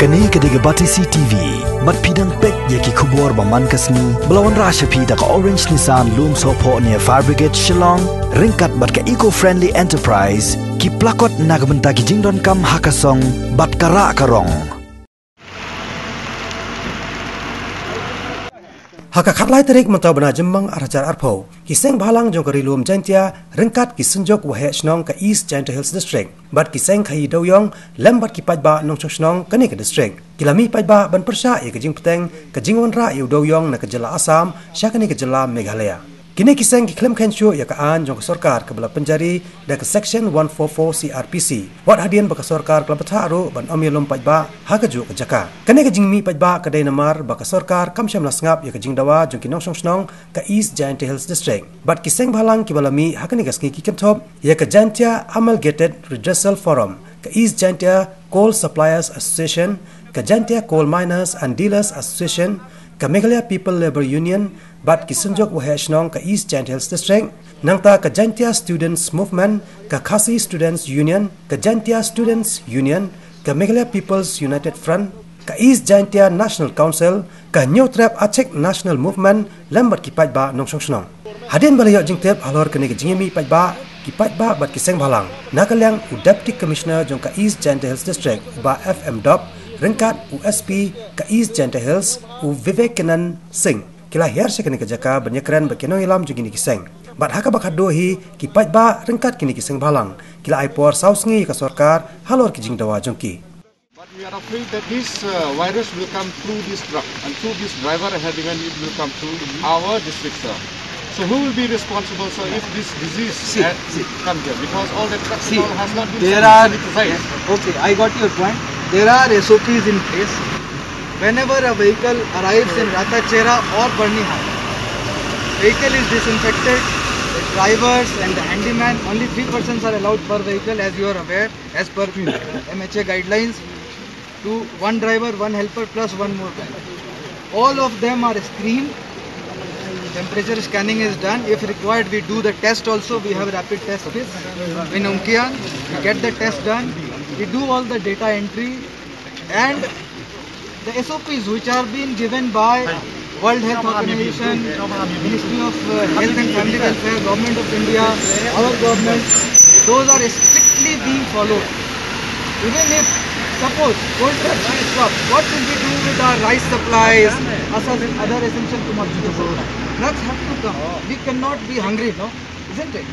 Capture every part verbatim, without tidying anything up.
Kane ka dei ka Batesi T V. Bad phi dang peit ïa ki khubor ba man ka sngi ba la wanrah sha phi da ka Orange Nissan Lumsohphoh near Fire Brigade Shillong, ryngkat bad ka Eco Friendly Enterprise, ki plakot na ka bynta ki jingdonkam ha ka song bad ka rah ka rong. Ha ka khatlai tarik mynta u bnai Jymmang ar hajar arphew, ki seng bhalang jong ka Ri Lum Jaintia ryngkat ki Synjuk Waheh Shnong ka East Jaintia Hills District bad ki seng khaïi dewiong lem bad ki paidbah nongshong shnong kane ka district ki la mih paidbah ban pyrshah ïa ka jingpyrshang ka jingwanrah ïa u dewiong na ka jylla Assam sha kane ka jylla Meghalaya. Kine ki seng ki khlem kheiñ shuh ïa ka aiñ jong ka sorkar kaba la pynjari da ka Section one four four C R P C, wat hadien ba ka sorkar ka la bthah ruh ban ym ïalum paidbah ha kajuh ka jaka. Kane ka jingmih paidbah ka dei namar ba ka sorkar kam shym la sngap ïa ka jingdawa jong ki nongshong shnong ka East Jaintia Hills District. Bad ki seng bhalang kiba la mih ha kane ka sngi ki kynthup ïa ka Jaintia Amalgamated Redressal Forum, ka East Jaintia Coal Suppliers Association, ka Jaintia Coal Miners and Dealers Association, ka Meghalaya People Labour Union, bad ki Synjuk Waheh Shnong ka East Jaintia Hills District, nangta ka Jaintia Students Movement, ka Khasi Students Union, ka Jaintia Students Union, ka Meghalaya People's United Front, ka East Jaintia National Council, ka Hynñiewtrep Achik National Movement, lem bad ki paidbah nongshong shnong. Hadien ba la ïoh jingtip halor kane ka jingïamih paidbah, ki paidbah bad ki seng bhalang, na ka liang u Deputy Commissioner jong ka East Jaintia Hills District, u Bah F M Dop, ryngkat u S P ka East Jaintia Hills, u Vivekanand Singh, ki la hiar sha kane ka jaka ban ïakren bad ki nongïalam jong kine ki seng. Bad ha kaba khatduh hi, ki paidbah ryngkat kine ki seng bhalang ki la ai por saw sngi ïa ka sorkar halor ki jingdawa jong ki. But we are afraid that this uh, virus will come through this truck and through this driver, and even it will come through our district, sir. So who will be responsible, sir, if this disease See, uh, see. come here? Because all the trucks See, and all has not been there are sanitized. Okay, I got your point. There are S O Ps in place. Whenever a vehicle arrives in Ratachera or Barnihat, vehicle is disinfected. The drivers and the handyman, only three persons are allowed per vehicle, as you are aware, as per M H A guidelines. Two, one driver, one helper, plus one more guy. All of them are screened. Temperature scanning is done. If required, we do the test also. We have rapid test kits in Umkiang. We get the test done. We do all the data entry. And the S O Ps which are being given by World Health Organization, Ministry of uh, Health and Family Welfare, Government of India, our government, those are strictly being followed. Even if, suppose, coal trucks will stop, what will we do with our rice supplies, asas-, other essential commodities? Trucks have to come. We cannot be hungry, no? Isn't it?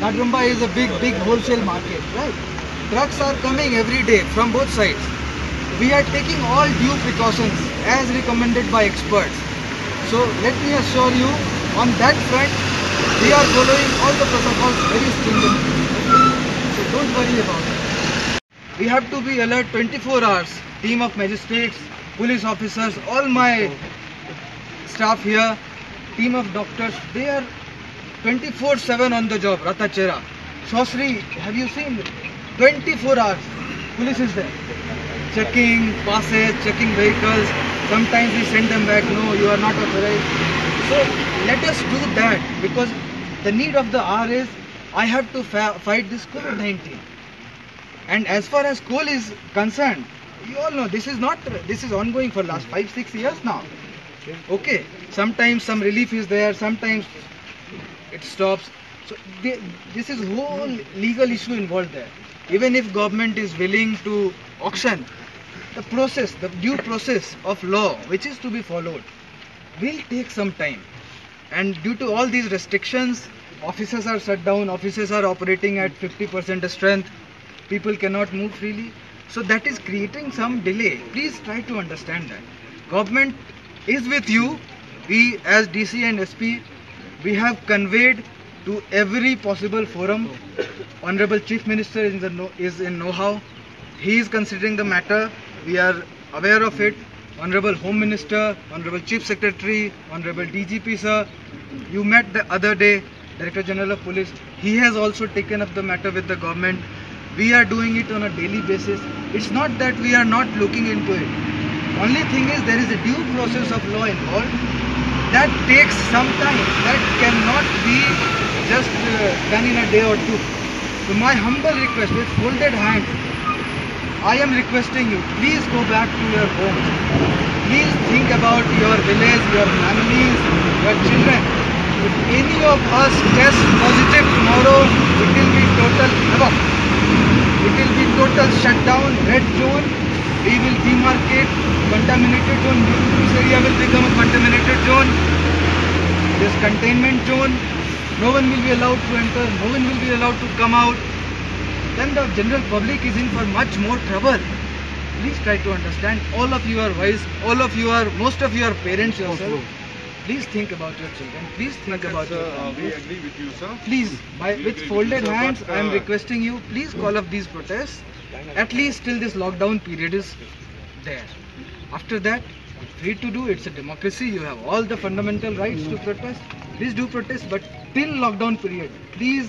Gadrumba is a big, big wholesale market, right? Trucks are coming every day from both sides. We are taking all due precautions as recommended by experts. So let me assure you, on that front, we are following all the protocols very stringently. So don't worry about it. We have to be alert twenty-four hours. Team of magistrates, police officers, all my staff here, team of doctors, they are twenty-four seven on the job, Ratachera. Shawshri, have you seen? Twenty-four hours, police is there. Checking passes, checking vehicles. Sometimes we send them back, "No, you are not authorized." So let us do that, because the need of the hour is, I have to fa-, fight this COVID nineteen. And as far as coal is concerned, you all know this is not, this is ongoing for last five, six years now. Okay, sometimes some relief is there, sometimes it stops. So thi-, this is whole legal issue involved there. Even if government is willing to auction, the process, the due process of law which is to be followed will take some time. And due to all these restrictions, offices are shut down, offices are operating at fifty percent strength, people cannot move freely. So that is creating some delay. Please try to understand that. Government is with you. We, as D C and S P, we have conveyed to every possible forum. Honorable Chief Minister is in, the know, is in know-how. He is considering the matter. We are aware of it. Honorable Home Minister, Honorable Chief Secretary, Honorable D G P sir, you met the other day, Director General of Police. He has also taken up the matter with the government. We are doing it on a daily basis. It's not that we are not looking into it. Only thing is, there is a due process of law involved. That takes some time. That cannot be just uh, done in a day or two. So my humble request with folded hands, I am requesting you, please go back to your homes. Please think about your village, your families, your children. If any of us test positive tomorrow, it will be total havoc. It will be total shutdown, red zone. We will demarcate contaminated zone. This area will become a contaminated zone. This containment zone. No one will be allowed to enter. No one will be allowed to come out. Then the general public is in for much more trouble. Please try to understand. All of you are wise. All of you are, most of you are parents yourself. Please think about your children. Please think about your families. Please, by, with folded hands, I am requesting you, please call off these protests, at least till this lockdown period is there. After that, free to do, it's a democracy, you have all the fundamental rights to protest. Please do protest, but till lockdown period, please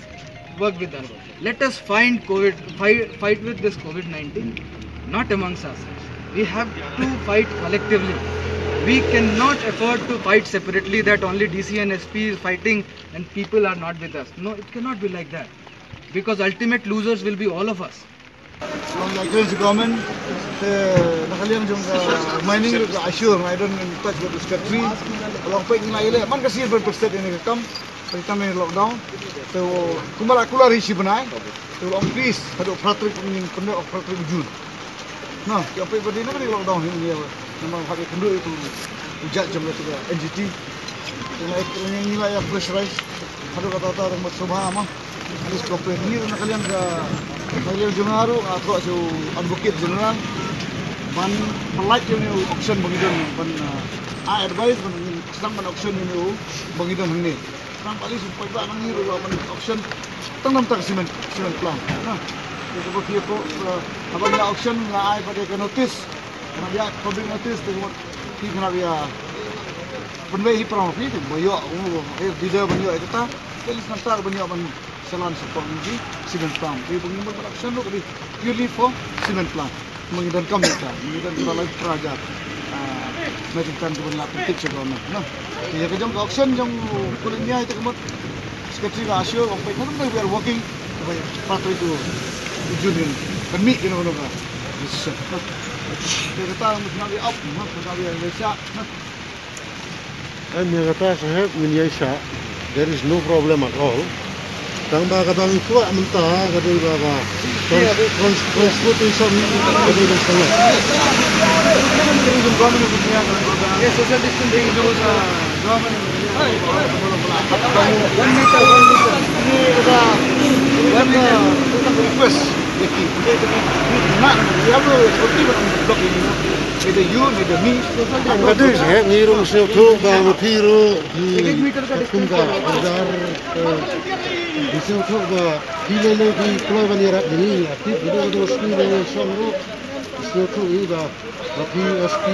work with us. Let us find COVID, fight, fight with this COVID nineteen, not amongst ourselves. We have to fight collectively. We cannot afford to fight separately, that only D C and S P is fighting and people are not with us. No, it cannot be like that. Because ultimate losers will be all of us. Long ïa clear sha government, te na ka liang jong ka mining ruh ka assure, I don't in touch with the secretary. Long peit ngi la ïaleh man ka shisien ban pyrshah ïa kane ka kam, ka kam lockdown. Te kumba la kular hi shi bnai, te long please, haduh phra tarik, ngin pynlong phra tarik June. Na, ki ong peit ba dei na ka dei lockdown hi ngi ïa, namar hap ïakynduh ïa u jait jong ka N G T. Te ngi la ïa pressurize haduh katta katta tang ba sngewbha ma. Please cooperate. Ngi ruh na ka liang ka, na ka liang jong nga ruh nga ïatroh sha u Advocate General ban pynlait ïa une u auction ba ngi don, ban, ah, ai advice ban ngin sdang ban auction ïa une u ba ngi don hangne. Tang ba lei shu paidbah na ngi ruh la ban auction tang namar ka cement, cement plant. Ha. Ïa kaba phi ïatroh, eh, haba ngi auction nga ai pat ïa ka notice. Nga ai public notice te ka mut phi kane ïa pynwei hi para phi te ba ïoh, eh, bidder ban ïoh ïa kata. Te list nangta ban ïoh ban Shalan support ngi cement plant. Te ba ngi mut ban auction ruh ka dei purely for cement plant. Ma ngi donkam ïa ka, ma ngi donkam lai phra hajar, ah, metric ton kaban lah pynthut sha government, na. Te ïa ka jong ka auction jong u Kulniai te ka mut secretary la assure, ong peit, we are working, peit, part of it, u Jun kan, kan mih kano kano ka decision, na. Te kata mut na ïa up, na, na ïa shah, na. Em, ïa kata saheb, ngin ïa shah. There is no problem at all. Tang ba kaba ngi kwah mynta ka dei ba, ba trans-, trans-, transportation ka dei ba sangeh. Request. Ka dei saheb, ngi ruh sngewthuh ba ma phi ruh Kum ka order, eh, phi sngewthuh ba phi lei lei phi kloi ban ïarap ïa ngi, phi phi lei lei phi lei lei shong ruh, phi sngewthuh ïa ba, ba phi S P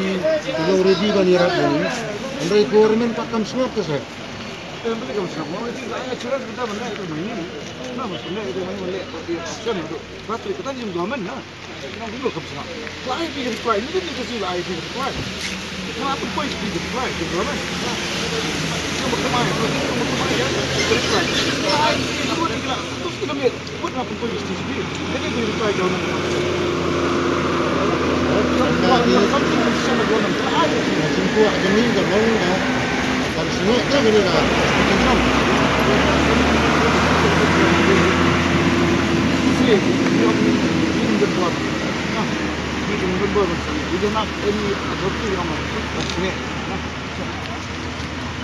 phi long ready ban ïarap ïa ngi. Hynrei government pat kam sngap te seh. Em, phi kam sngap, mo, phi ka ai assurance kita ban leh ïa ka mining. Na, ban leh ïa ka mining, ban leh ïa ka option ruh. Ba phi kata jingdonmen na. Nang dulu kam sngap. La ai big reply, ni ni kasi la ai big reply. Nga pun poi big reply, big reply. Nga ma kemai, nga ma kemai ya, big reply. La ai big reply, terus kita melihat, buat nga pun poi big reply. Jadi big reply jauh nang. Something is sama jauh nang. La ai. Jingkuah jong ngi ka long ka. Kan sngewthuh ka dei ka. Kan sngewthuh.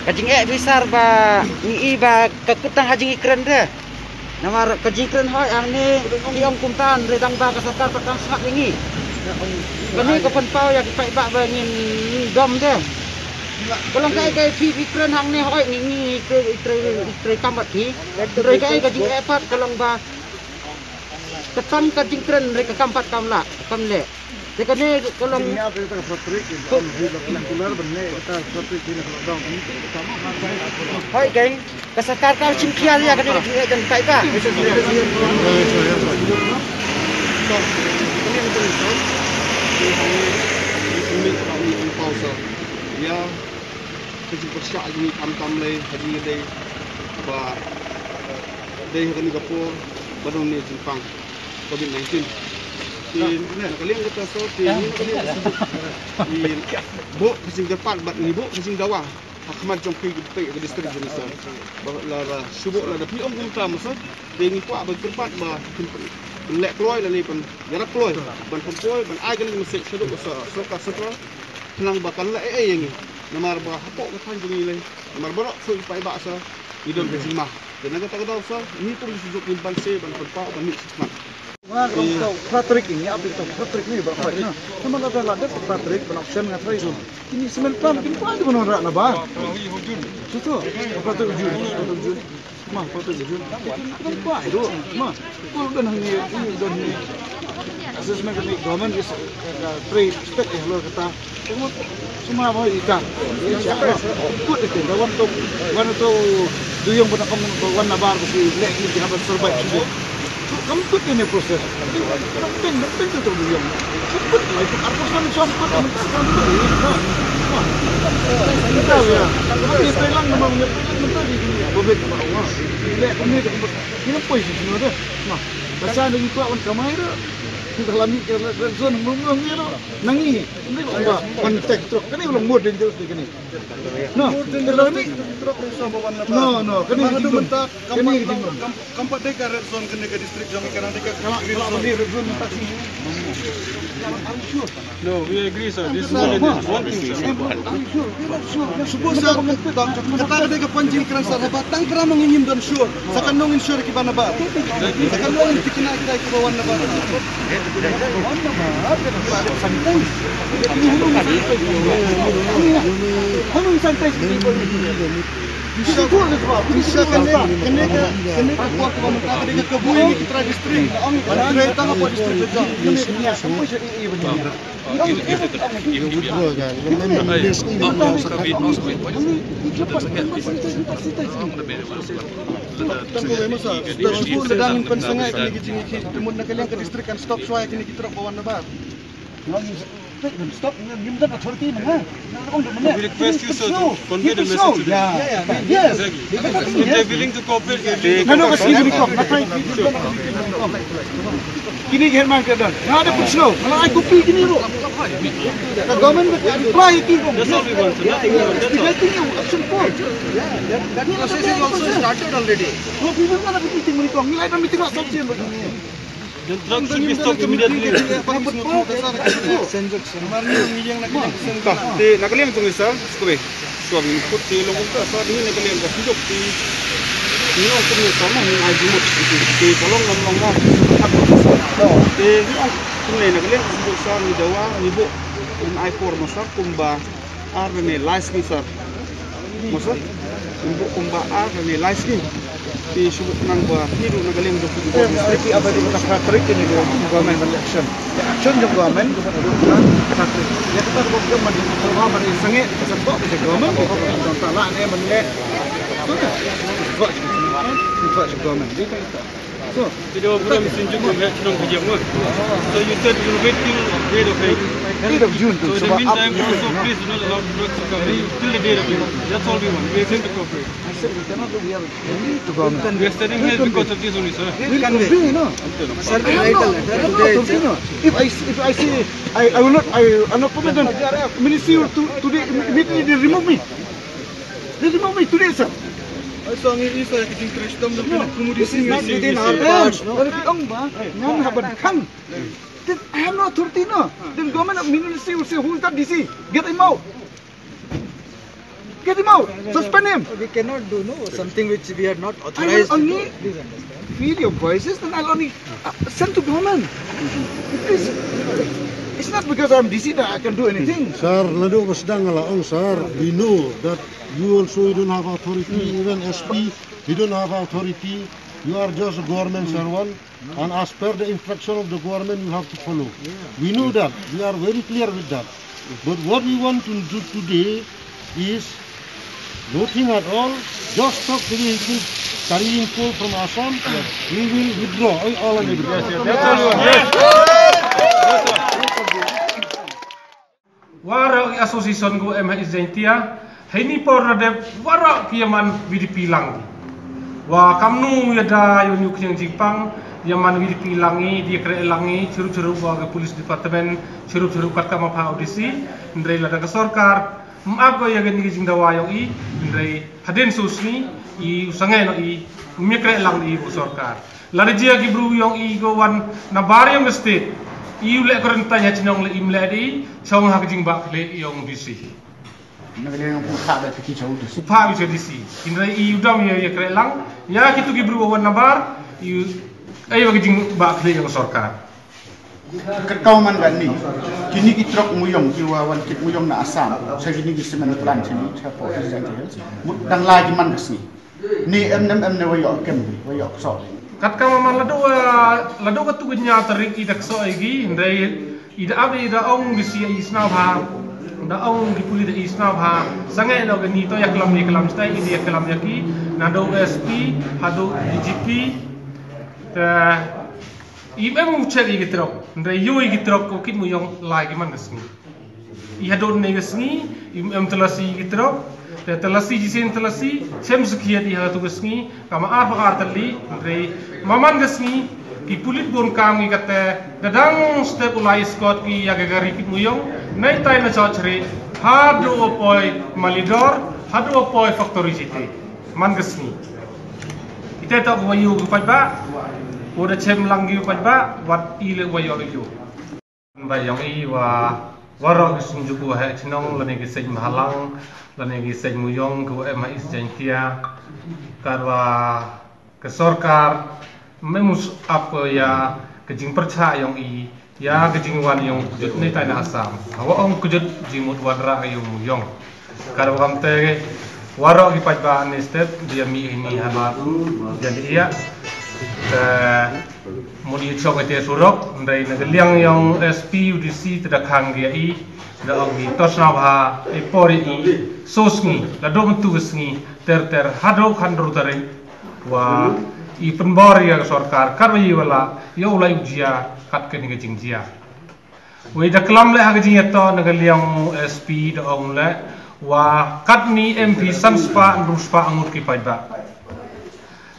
Ka jingeh, Officer, ba ngi i ba ka kut tang ha jingïakren de. Namar ka jingkren hoi hangne ki ong kumta, hynrei tang ba ka sorkar pat kam sngap ïa ngi. Kane ka pynpaw ïa ki paidbah ba ngin dom de. Ka long kaei kaei phi, phi kren hangne hoi ngi, ngi trei, trei, trei kam bad phi. Hynrei kaei ka jingeh pat ka long ba ka tang ka jingkren hynrei ka kam pat kam lah, kam leh. Te kane ka long. Hoi keiñ, ka sorkar ka shim khia ïa kane ka jingeh jong paidbah. Ïa ka jingpyrshah jong ngi khamtam lei ha jingïadei ba dei ha kane ka por ba don ne jingpang covid nineteen. Ïa, na ka liang kata sor te, ïa, na ka liang kata sor te, ïa, buh ka jingkyrpad bad ngi buh ka jingdawa ha khmat jong phi, ka district jong ngi sor. Ba lada shu buh, lada phi ong kumta mo sor, te ngi kwah ban kyrpad ba phin leh kloi lane ban ïarap kloi ban pynpoi ban ai kane ka message shaduh ka sor, sorkar central, khnang ba kan leh ei ei ïa ngi. Namar ba hapoh ka thaiñ jong ngi lei, namar baroh shuh ki paidbah sor, ngi don ka jingma. Te na kata ka daw sor, ngi kum ki seng jong ngi ban sngewbha ban pynpaw ban mih shakhmat. Nga ka long tau phra tarik, ngi ap tau phra tarik, ngi ba phai na. Namar lada la dep phra tarik ban option nga try tu. Kine semen pam kin phai tu ban wanrah na ba. Tu tu. Phra tarik Jun, phra tarik Jun. Ma, phra tarik Jun. Kin phai tu. Ma, kul don hangne, kul don hangne. Assessment ka government is, eh, trade state eh lo kata. Suma ba ita. Kut ite, da wan to, wan to duyung ba na kam ba wan na bar ba ki leh ki haba survive shuh. Kam kut ine process. Kam peng, kam peng to duyung. Kam kut lai pun arphew san, sam kut, kam kut. Kam kut ya. Kam kut lang, kam kut. Bobek ba wa. Leh kami de. Ina poi shuh shuh de. Ma, basa ni ko wan kamai de. Dalam ni ke zone ngum ngum ni de. Nangi, ni ba wan tek trok. Kani ulang more dangerous de kani. No, no, no, kani ka jingdum. Kani ka jingdum. Kam pat dei ka red zone kane ka district jong ngi, ka dei ka green zone. No, we agree, sir. This is not a one thing, sir. Shuh sir, kata ka dei ka pynjingkren sir, haba tang kren ma ngi ngim don sure. Sa katno ngin sure ki ba na bar. Sa katno ngin tikna ki dei ki ba wan na bar. Pisa, pisa kane, kane ka, kane ka por kaba mynta ka dei ka kabu ïa ngi ki trai district. Ban trei tang hapoh district la jong. Tang kumne mo sir, da shu lada ngin pynsangeh kine ki jingïakhih, te mut na ka liang ka district kan stop shuwa ïa kine ki trok ba wan na bar. Stop, ngim don authority mynne. We request you, sir, to convey the message to them. Yeah, yeah, yeah. Yes. Exactly. If they're willing to cooperate, we will. No, no, but we will come. Kini ki herman ka don. Nga da put snow. Nga ai kopi kini ro. The government will reply ki ro. That's all we want, sir. Nothing more. That's all. Expediting action force. That process is also started already. No, we will not have a meeting, meeting. We like a meeting. Don't drug should be stopped immediately. Te na ka liang jong ngi sir, shuwa ba ngin kut te long kumta sir, ngi na ka liang ka sduk te ngi ong kumne sir, mo ngi ai jingmut te ka long ngam long mo. Te ngi ong kumne na ka liang ka sduk sir, ngi dawa ngi buh, ngi ai por mo sir kumba ar lane lai sngi sir. Mo sir, kumba ar lane lai sngi. Te shu buh nang ba phi ruh na ka liang jong phi. Ki aba dei ba phra tarik kine ki government ban action. Action jong government ka phra tarik. Ïa kata ka government ka ba ban sangeh ka sangeh ka government ka ba ban ta la ne ban leh. Tu ka. Ka government. Dei ka. So, so you said you'll wait till date of eight. Eighth of June. So in the meantime, also please do not allow drugs to come in till the date of eight. That's all we want. We are going to cooperate. I said we cannot do, we are agreeing to government. We are standing here because of this only, sir. We'll convey, no? Sir, I have no, I have no authority, no. If I, if I say I, I will not, I, I'm not permitted. Ministry will to, today, immediately they remove me. They remove me today, sir. Ai, so ngi isa ki jingtrei shitom jong ki, no, kumudi. This is not within our powers. Ong ba ngan ha ban khang. Then I have no authority, no. Then government of ministry will say, "Who is that D C? Get him out. Get him out. Suspend him." We cannot do, no, something which we are not authorized to do. I will only, please understand, feel your voices, then I'll only, uh, send to government. Please. It's not because I'm D C that I can do anything. Sir, naduh ba sdang nga la ong, sir, we know that you also, you don't have authority, even S P, you don't have authority. You are just a government servant. And as per the instruction of the government, you have to follow. We know that. We are very clear with that. But what we want to do today is nothing at all. Just stop the vehicle carrying coal from Assam. We will withdraw. All, all and everything. Waroh ki association kiba em ha East Jaintia, heini por la dep waroh ki ïa man V D P lang. Wa kamnu ïa da ïa u khñiang jingpang, Ïa man VDP lang i, ïa kre lang i, chirup chirup wa ka police department, chirup chirup kat ka ma pha U D C, hynrei lada ka sorkar, ym ap ko ïa ka ni ka jingdawa yong i, hynrei hadien so sngi, i u sangeh no i, ym ïa kre lang i u sorkar. Lada jia ki bru yong i ko wan na bar yong ka state, i u leh quarantine ha chnong le im leh di, chong ha ka jingbak le yong D C. Nang le nang pha da ki chong D C. Pha wi chong D C. Hynrei i u dam ïa ïa kre lang, ïa ki tu ki bru wan na bar, i u ai wa ka jingbak le yong sorkar. Ka kau man ka ni, kini ki trok muyong, ki wa wan kit muyong na Assam, sa kini ki cement plant sini, sa po sa kini. Mut dang lai ki man ka sini. Ni em nem em ne wa yok kem, wa yok so. Kat ka ma man ladu, eh, ladu ka tu nya tarik i dak so i gi, hynrei i da ab i da ong gi si i sna bha, da ong gi puli da i sna bha, sange no ga ni to yak lam ni kalam stai i yak lam yaki, na do S P, hadu D G P, ta i mem u chek i gi trok, hynrei yu i gi trok ko kit muyong lai gi man ka sngi. I hadon ne ka sngi, i em talasi ki trok, te talasi ji sen talasi, chem sakhiat i hatu ka sngi, kama ar pa ar tali, hynrei maman ka sngi, ki pulit bon kam ki kate, dadang step ulai escort ki ya ka gari kit muyong, nai tai na chachre, hadu poi malidor, hadu poi factory jite, man ka sngi. Ite tak wayu ka pajba, udah chem lang ki pajba, wat ile wayu yu. Ba yong i wa warok ki sum juku ha chnong lane ki seng Bhalang lane ki seng Muyong ki wa em ha East Jaintia. Karwa ka sorkar me mus ap ko ya ka jingpercha yong i ya ka jingwan yong jut ni tai na Assam. Hawa ong kujut jingmut wan ra yong Muyong. Kar kam te warok ki pajba ni step dia mi ini hana jadi iya. Te muni chong te surok ndai na liang yong S P U D C te da khang dia i da ong hi tosna bha i pori i so sngi la dom tu sngi ter ter hado khandru tari wa i penbor ya sorkar kar wa i wala ya ulai ujia kat ke ni jing jia. Wei da klam le ha ka jingïato na ka liang S P da ong le wa katni M P san spah hynriew spah ngut ki paidbah.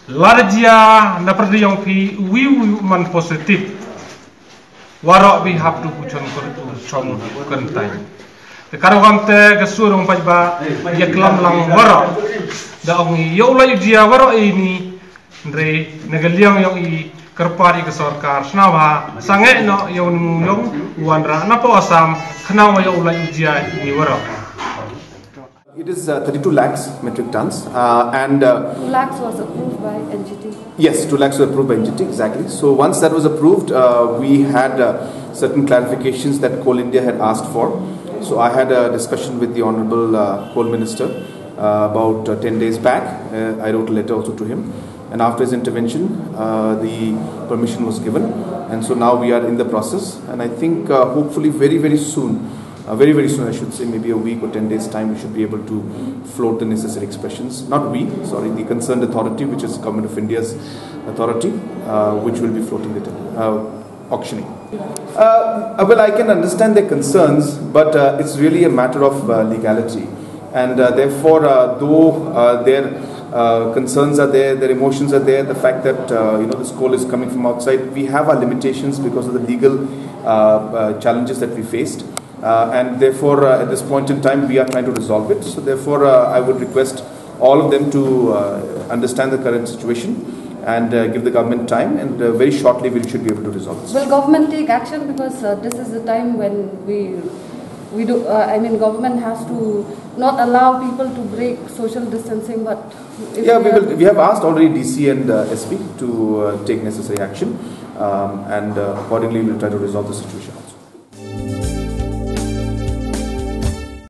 Lada jia na pyrdi yong phi wi wi man positive. Warok bi hap tu puchon kur tu chong kan tai. Te karo kam te ka surong paidbah ya klam lang warok. Da ong yo la jia warok ini. Hynrei na ka liang yong i kyrpad i ka sorkar sna wa sangeh no yong ni yong wan ra na po Assam khna wa yong u la i jia i ni warok. It is uh, thirty-two lakhs metric tons uh, and uh, two lakhs was approved by N G T. Yes, two lakhs were approved by N G T, exactly. So once that was approved, uh, we had uh, certain clarifications that Coal India had asked for. So I had a discussion with the Honorable uh, Coal Minister uh, about uh, ten days back. Uh, I wrote a letter also to him. And after his intervention, uh, the permission was given. And so now we are in the process. And I think uh, hopefully very, very soon, uh, very, very soon, I should say, maybe a week or ten days' time, we should be able to float the necessary expressions. Not we, sorry, the concerned authority, which is Government of India's authority, uh, which will be floating the tender, uh, auctioning. Uh, well, I can understand their concerns, but uh, it's really a matter of uh, legality. And uh, therefore, uh, though uh, their uh, concerns are there, their emotions are there, the fact that uh, you know this coal is coming from outside, we have our limitations because of the legal uh, uh, challenges that we faced. Uh, and therefore, uh, at this point in time, we are trying to resolve it. So therefore, uh, I would request all of them to uh, understand the current situation and uh, give the government time, and uh, very shortly we should be able to resolve this. Will government take action because uh, this is the time when we we do? Uh, I mean, government has to not allow people to break social distancing, but if Yeah, we we are- will. We have asked already D C and uh, S P to uh, take necessary action, um, and uh, accordingly we'll try to resolve the situation also.